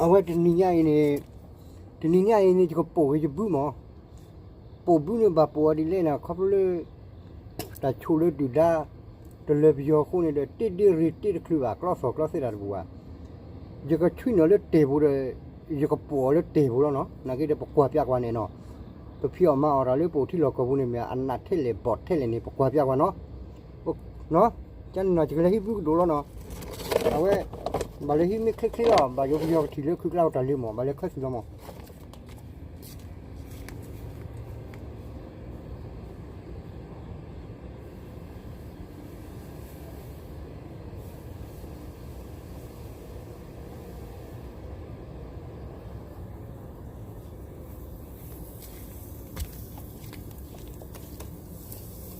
အဝဲတနံၤညါအံၤန့ၣ်, တနံၤညါအံၤန့ၣ် ယကပိာ်က့ၤယဘုမး, ပိာ်ဘုန့ၣ်ဘၣ်ပိာ်အီၤဒ်လဲၣ်န့ၣ် ခီဖျိလၢ တၢ်ဆိၣ်လၢဒုၣ်ဒါ တလၢပယီၤအဃိန့ၣ်ဒီး တ့ၢ်ဒ့ရ့ၣ်တ့ၢ်တချုးဘၣ် ကျီသီၣ်ကျီသ့တၢ်တပူၤဘၣ်. ယကဆှံနီၤလၢတဲာ်ဖိဒီး ယကပိာ်အီၤလၢတဲာ်ဖိလီၤနီၤ. နာ်က့ဒီးပကွၢ်ပျးကွၢ်န့ၣ်နီၤ, ပဖံးအီၣ်မၤအီၣ်တၢ်လၢပအိၣ်ထံလီၢ်ကီၢ်ပူၤန့ၣ်မ့ၢ် အနးထဲလဲၣ်ဘီၣ်ထဲလဲၣ်န့ၣ် ပကွၢ်ပျးကွၢ်နီၤ. ကန့ၣ်နီၤ ယကလဲၤဟံးဘုကဒိၣ်လီၤနီၤ. အဝဲ ဘၣ်လဲၤဟံးမ့ၢ်ချ့ချ့လီၤ, ဘၣ်ယိယီကထံၣ်လၢခုကျါတၢ်လၢမး, ဘၣ်လဲၤခၢၣ်သံလီၤမး.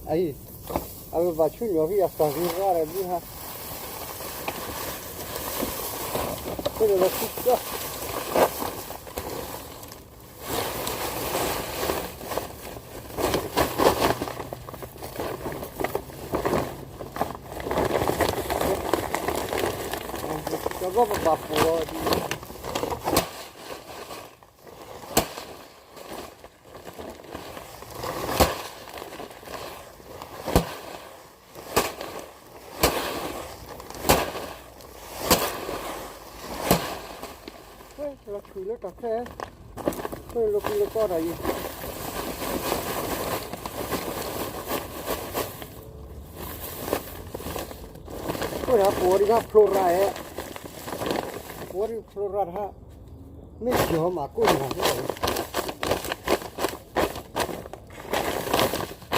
အံၤ, အဝဲဘၣ်ဆူညိးဟံၣ်အသးဂ့ၤရၣ်ဒီးဘုဟါ, ဃိန့ၣ်လီၤဆူကၢ ကဘၣ်ပဘၣ်ပိာ်အီၤဒ် လီၤဆူၣ်လၢတၢ်ခဲ, လီၤဆူၣ်လၢကီၢ်တၢ်အံၤ, အဃိန့ၣ် ပိာ်ဝဲဒ်ဖျိရၤဧဲ, ပိာ်ဝဲဒ်ဖျိရၤတဟါ, မ့ၢ်ယီၤမးကိၣ်မး လဲၤဟံးဂၤသီတ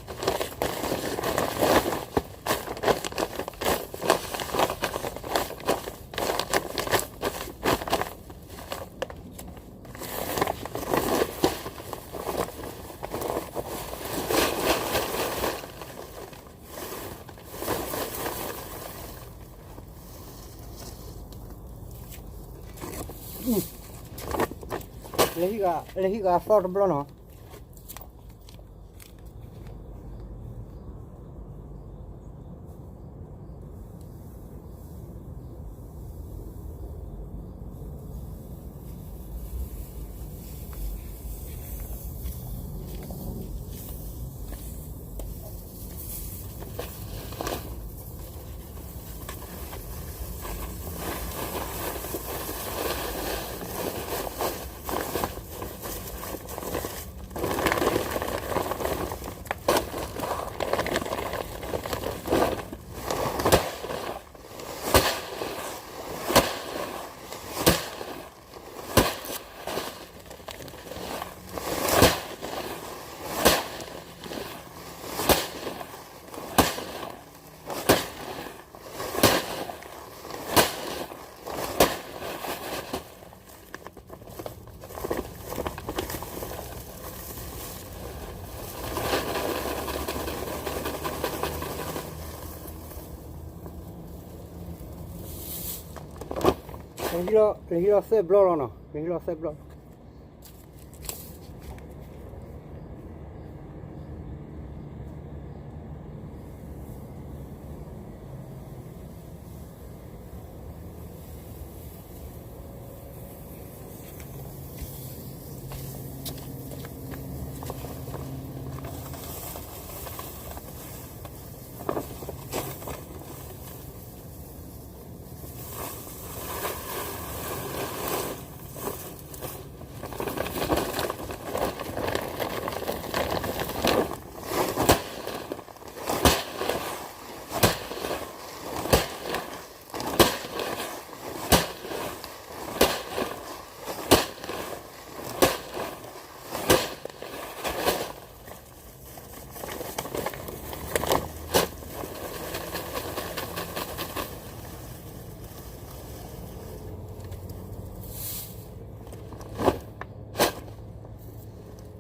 ဘျီနီၤ. လဲၤဟံးလီၤသဲဘျီလီၤနီၤ, လဲၤဟံးလီၤသဲဘျီလီၤ.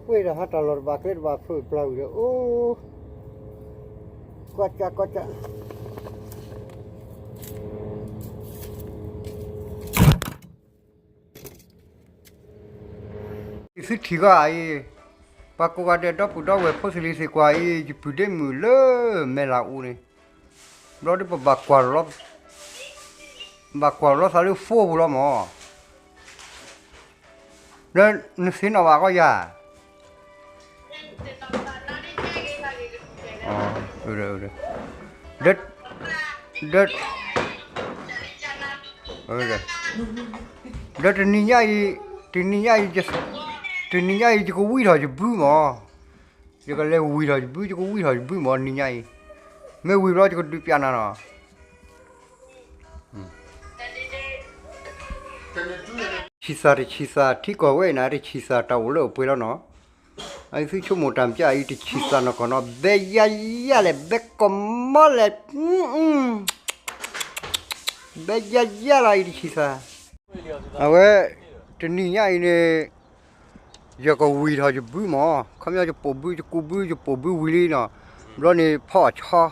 ဝ့ၢ်ဒီးဟးတၢ်လီၢ်တဘၣ်ကျဲတဘၣ်ဖျိးပျၢ်ဝံၤဒီး အိၣ် ကွၢ်ကၢ်ကွၢ်ကၢ်, သုထံၣ်ဂီၢ်အံၤ, ပှၤကိးဂၤဒဲး ဒီပုၢ်ဒီဝဲၢ်ဖိသ့ၣ်လံၤသ့ၣ်ကွၢ်အံၤ ယပုၢ်ဒ့မုၣ်လၢမဲၢ်လးအူန့ၣ်, ဘျီဒ်ပဘၣ်ကွၢ်လီၤ, ဘၣ်ကွၢ်လီၤသးလၢ phone ပူၤလီၤမၢ်, ဒီးနသ့ၣ်နီၣ်ဘၣ်ကီယၤ ဒီး, ဒီး, ဒီးတနံၤညါအံၤ, တနံၤညါအံၤ, တနံၤညါအံၤ ယကဝံထီၣ်ယဘုမၢ်, ယကလဲၤဝံထီၣ်ယဘု, ယကဝံထီၣ်ယဘုမၢ် နံၤညါအံၤ, မ့ၢ်ဝံၤဘျီ ယကဒုးပျးနၤနီၤ. ဆံးသးတဆံးသး ထံကီၢ်ဝဲအံၤန့ၣ် တဆံးသးတၢ်အိၣ်လၢအပှဲၤလီၤနီၤ, အသုဆိကမိၣ်တၢ်မ့ၢ်အံၤ တဆံးသးနီၢ်ကီၢ်နီၤ, ဘဲယၤယၤလဲၣ် ဘဲကီၢ်မီလဲၣ်, ဘဲယၤယၤလီၤအံၤ တဆံးသး, အဝဲ, တနံၤညါအံၤန့ၣ် ယကဝံထီၣ်ယဘုမၢ်, ခီပညီယပိာ်ဘု ယကူဘု ယပိာ်ဘုဝံၤလံနီၤ, ဘျီန့ၣ်ဖီအီၤဆီ,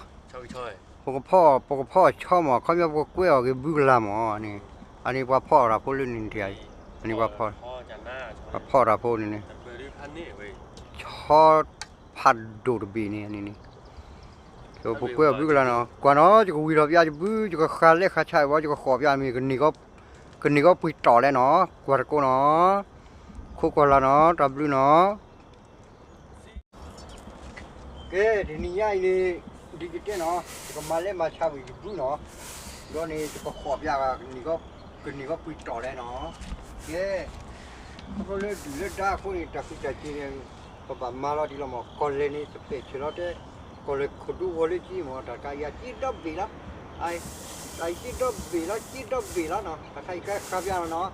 ပကဖီ, ပကဖီအီၤဆီမၢ်, ခီပညီပကကွဲအီၤက့ၤဘုကလၤမၢ်န့ၣ်, အန့ၣ်ပှၤဖီအီၣ်တၢ်ဖိလၢန့ၣ်တယၤအံၤ, အန့ၣ်ပှၤဖီ, ပှၤဖီအီၣ်တၢ်ဖိန့ၣ်န့ၣ်, ဆီဖးဒိၣ်တဘ့ၣ်န့ၣ်န့ၣ်, ပကွဲအီၤဘုကလၤနီၤ, ကွၢ်နီၤ ယကဝံထီၣ်ပျးယဘု, ယကဃးလဲၣ်ဃးဆးဝဲ ယကဃီၣ်ပျးမ့ၢ် ကန့ၢ်ကီၢ်ပှ့ၤတီၢ်လဲၣ်နီၤ, ကွၢ်တကိးနီၤ, ခိးကွၢ်လၢ်နီၤ, တၢ်ဘျုးနီၤ. ကဲ, တနံၤညါအံၤန့ၣ်, ဒ်ယတဲနီၤ, ယကမၤလဲၣ်မၤဆးဝံၤယဘုနီၤ, ဒီးန့ၣ် ယကဃီၣ်ပျး, ကန့ၢ်ကီၢ်ပှ့ၤတီၢ်လဲၣ်နီၤ. ကဲ, ခီဖျိလၢဒုၣ်လၢဒါအဃိန့ၣ် တၢ်ဃံးတၢ်စ့ၤန့ၣ်, ပဘၣ်မၤလီၤဒ်လီၤမၢ်, ကီၢ်လဲၢ်န့ၣ် တပဲာ်ဆၢလီၤတဲ, ကီၢ်လဲၢ်ခိၣ်ဒူဂီၤလၢကံမၢ်, တၢ်ကါယၤက့ဒီဘ့ၣ်လီၤ, တၢ်က့ဒီဘ့ၣ်လီၤ က့ဒီဘ့ၣ်လီၤနီၤ, တၢ်ခါအံၤကါဃးပျးလီၤနီၤ,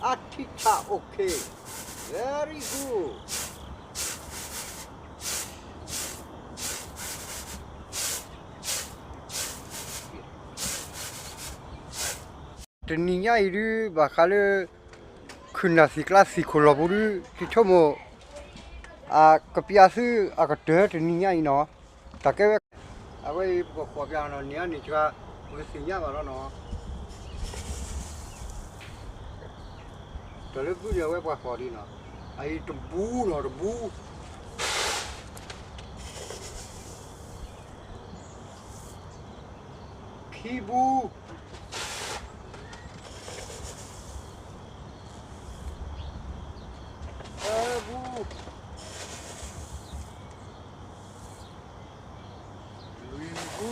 အါထံဆး okay, very good. တနံၤညါအံၤဒုး ဘၣ်ဃးလၢ ခုၣ်နၢ်သံၣ်ကျါသံၣ်ခိၣ်လီၢ်ပူၤဒုး ယဆိကမိၣ် အကပျးသုအကတၢၢ်တနံၤညါအံၤနီၤ, တၢ်ကဲဝဲ, အဝဲအံၤပကဃီၣ်ပျးနီၤ, န့ၢ်အန့ၣ်စှၤ ပကသ့ၣ်ညါဘၣ်လီၤနီၤ, တၢ်လၢဘုန့ၣ် အဝဲပှၤဃီၣ်ဒ်နီၤ, အအံၤတဘူနီၤ, တဘူ ခံဘူ, သၢဘူ, လွံၢ်ဘူ,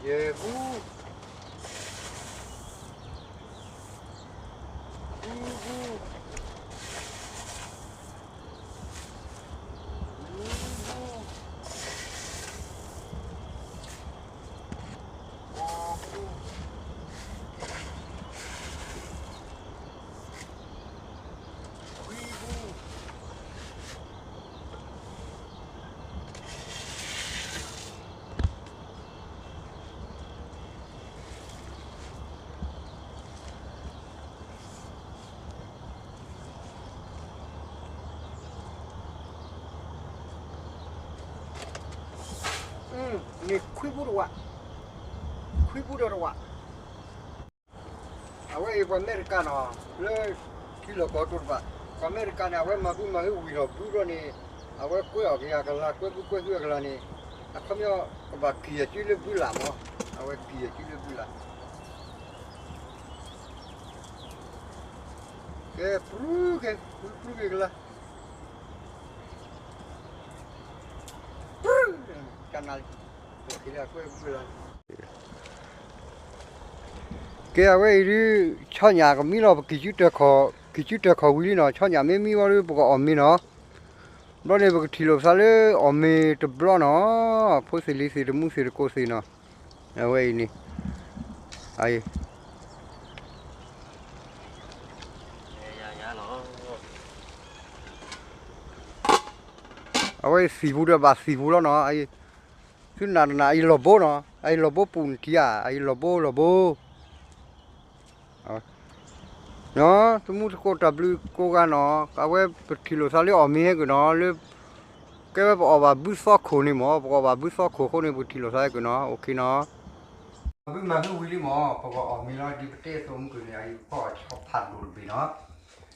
ယဲၢ်ဘူ, ဃုဘူ, နွံဘူ, ဃိးဘူ, ခွံဘူ. န့ၣ်ခွံဘူတဝး, ခွံဘူဒီးတဝး. အဝဲအံၤပှၤအမဲရကၤနီၤ, လၢထံလီၢ်ကီၢ်တိာ်တဖၣ်, ပှၤအမဲရကၤန့ၣ် အဝဲမၤဘူမၤဟံးဝံၤထီၣ်ဘုဘျီန့ၣ်, အဝဲကွဲအီၣ်က့ၤအကလၤ, ကွဲဘုကွဲဟုအကလၤန့ၣ်, အခီပညီကဘၣ်ကံၢ်အစုလၢဘုလၢ်မၢ်, အဝဲကံၢ်အစုလၢဘုလၢ်. ကဲ, ပြူက့ၤ, ပြူက့ၤကလၤ, ပြူ, ကနၣ်လံ, က့ၤလၢအကွဲဘုလၢ်. ကဲ, အဝဲအံၤဒုး ဆီညၣ်ကမံလီၤ, ပကံၢ်စုတၢၢ်ခီၣ်, ကံၢ်စုတၢၢ်ခီၣ်ဝံၤလံနီၤ, ဆီညၣ်မ့ၢ်မံဝံၤဒီး ပကအီၣ်မ့ၤနီၤ. ဘျီန့ၣ် ပကထံၣ်လိာ်ပသးလၢအီၣ်မ့ၤတဘျီနီၤ, ဖိသ့ၣ်လံၤသ့ၣ်တမူသ့ၣ်တကိးသ့ၣ်နီၤ, အဝဲအံၤန့ၣ်, အအံၤ အဝဲအံၤသံၣ်ပူၤဒီးဘၣ်သံၣ်ပူၤလီၤနီၤ, အအံၤ, သုနၢ်တနၢ် အအံၤလီၢ်ဘိနီၤ, အအံၤလီၢ်ဘိပူၤနထံၣ်ဧါ, အအံၤလီၢ်ဘိလီၢ်ဘိ. နီၤ, တမူတကိးတၢ်ဘျုးကိးဂၤနီၤ, အဝဲပထံၣ်လိာ်သးလၢအီၣ်မ့ၤဟဲက့ၤနီၤ, လၢ, ကဲဝဲပအီၣ်ဘၣ်ဘုသီခိၣ်န့ၣ်မၢ်, ပကအီၣ်ဘၣ်ဘုသီခိၣ်အဃိန့ၣ် ပကထံၣ်လိာ်သးဟဲက့ၤနီၤ, OKနီၤ. အဘုမၤဟုဝံၤလံမး, ပကအီၣ်မ့ၤလီၤ ဒ်ပတဲအသိးမုၢ်ကန့ၣ် အအံၤပကီၢ်အီၣ်ဆီဖးဒိၣ်တဘ့ၣ်နီၤ, အ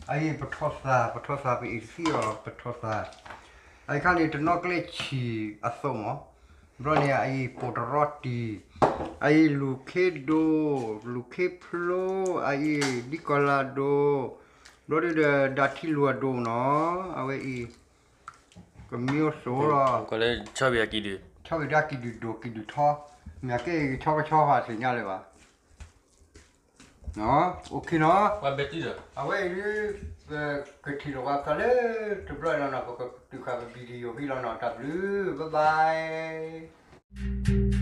အံၤပထီၣ်သၣ် ပထီၣ်သၣ် ပအ့ၣ်သံအီၤ ပထီၣ်သၣ်, အအံၤခါန့ၣ် တနီၤကျဲဆံၣ်အသိးမး, ဘျီန့ၣ် အအံၤပိာ်တရီတံၢ်, အအံၤလူၢ်ခ့ဒိၣ်, လူၢ်ခ့ဖျိ, အအံၤဒ်ကီၤလၤဒိၣ်, ဘျီဒုဒီးဒၣ်ထံလူၢ်အဒိၣ်နီၤ, အဝဲအံၤ ကမ့ၢ်အိၣ်ဆိးလီၤ ဆီဝံၤဒၣ်ကံၣ်ဒုၣ်ဒိၣ်ကံၣ်ဒုၣ်ထီ, မ့ၢ်ကဲအံၤကဆီကဆီဟးသ့ၣ်ညါလၢၤဘၣ်, အိၣ်ခ့နီၤ, အဝဲအံၤဒု ပကထံၣ်လိာ်ပှၤသးလၢတဘျီလီၤနီၤ, ပကတုၤဃာ်ပ video ဖဲလီၤနီၤ, တၢ်ဘျုး bye bye.